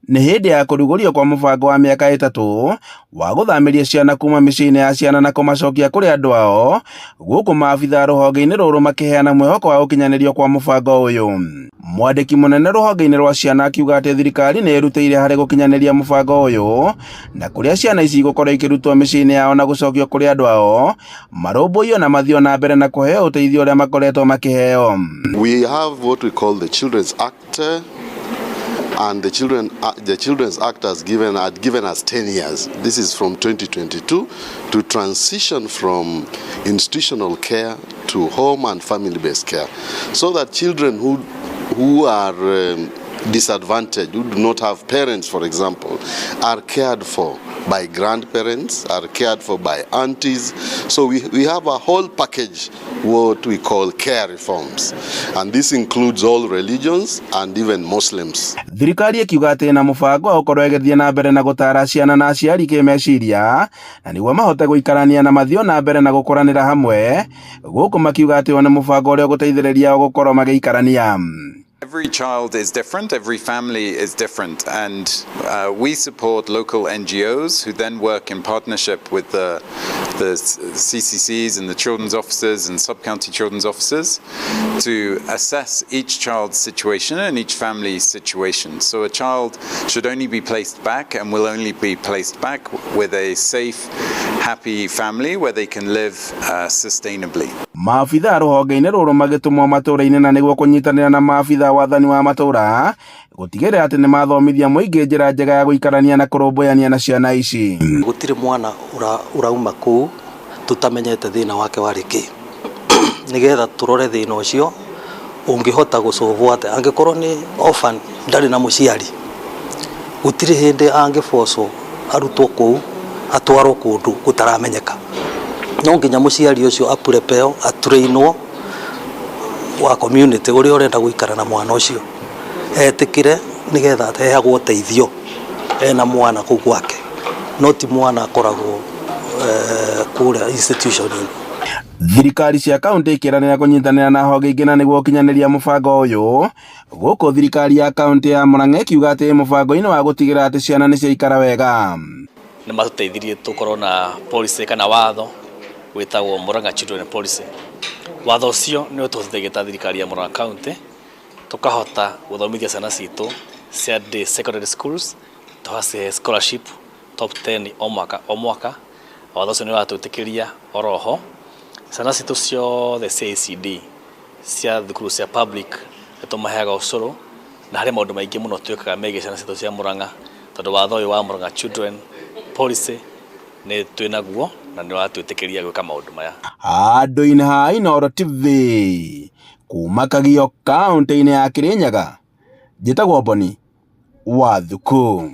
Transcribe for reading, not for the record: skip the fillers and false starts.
Nĩ hĩndĩ ya kũrugũrio kwa mũbango wa mĩaka 3 wa gũthamĩria ciana kuma mĩciĩ-inĩ ya ciana na kũmacokia kũrĩ andũ ao, gũkũ maabitha rũhonge-inĩ rũrũ makĩheana mwĩhoko wa gũkinyanĩrio kwa mũbango ũyũ. Mwandĩki mũnene rũhonge-inĩ rwa ciana akiuga atĩ thirikari nĩ ĩrutĩire harĩ gũkinyanĩria mũbango ũyũ, na kũrĩa ciana ici igũkorwo ikĩrutwo mĩciĩ-inĩ yao na gũcokio kũrĩ andũ ao, marũmbũiyo na mathiĩ na mbere na kũheo ũteithio ũrĩa makoretwo makĩheo. We have what we call the Children's Act, and the Children's Act has given had given us 10 years. This is from 2022 to transition from institutional care to home and family-based care, so that children who are disadvantaged, who do not have parents, for example, are cared for by grandparents, are cared for by aunties. So we have a whole package, what we call care reforms. And this includes all religions and even Muslims. Thirikari ĩkiuga atĩ na mũbango wa gũkorwo ĩgĩthiĩ na mbere na gũtara ciana na aciari kĩmeciria na nĩguo mahote gũikarania na mathiĩ na mbere na gũkũranĩra hamwe, gũkũ makiuga atĩ ũyũ nĩ mũbango ũrĩa ũgũteithĩrĩria gũkorwo magĩikarania. Every child is different, every family is different, and we support local NGOs who then work in partnership with the CCCs and the children's officers and sub county children's officers to assess each child's situation and each family's situation. So a child should only be placed back and will only be placed back with a safe, happy family where they can live sustainably. Maabitha rũhonge-inĩ rũrũ magĩtũmwo matũũra-inĩ na nĩguo kũnyitanĩra na maabitha wathani wa matũũra gũtigĩrĩra atĩ nĩmathomithia mũingĩ njĩra njega ya gũikarania na kũrũmbũyania na ciana ici. Gũtirĩ mwana ũrauma kũu tũtamenyete thĩna wake warĩ kĩ, nĩgetha tũrore thĩna ũcio ũngĩhota gũcũvwo atĩa. Angĩkorwo nĩ orphan, ndarĩ na mũciari, gũtirĩ hĩndĩ angĩbocwo arutwo kũu atwarwo kũndũ gũtaramenyeka. No nginya mũciari ũcio aprepeo, atrainwo wa community ũrĩa ũrenda gũikara na mwana ũcio, etĩkĩre nĩgetha aheagwo ũteithio ena mwana kũu gwake, no ti mwana akoragwo kũrĩa institution-inĩ. Thirikari cia kaunti ikĩranĩra kũnyitanĩra na honge ingĩ na nĩguo gũkinyanĩria mũbango ũyũ, gũkũ thirikari ya kaunti ya Murang'a ĩkiuga atĩ mũbango-inĩ wa gũtigĩrĩra atĩ ciana nĩ ciaikara wega. Nĩ matũteithirie tũkorwo na policy kana watho wĩtagwo Murang'a Children Policy. Watho ũcio nĩ ũtũhotithagia ta thirikari ya Murang'a County tũkahota gũthomithia ciana citũ cia day secondary schools, tũgacihe scholarship top 10 o mwaka o mwaka. Watho ũcio nĩ ũratwĩtĩkĩria oroho ciana citũ ciothe cia ECD, cia thukuru cia public, nĩ tũmaheaga ũcũrũ, na harĩ maũndũ maingĩ mũno twĩkaga megiĩ ciana citũ cia Murang'a, tondũ watho ũyũ wa Murang'a Children Policy nĩ twĩnaguo na nĩ ũratwĩtĩkĩria gwĩka maũndũ maya. Handũ-inĩ ha Inooro TV kuma Kagio, kaunti-inĩ ya Kirinyaga, njĩtagwo Boni wa Thuku.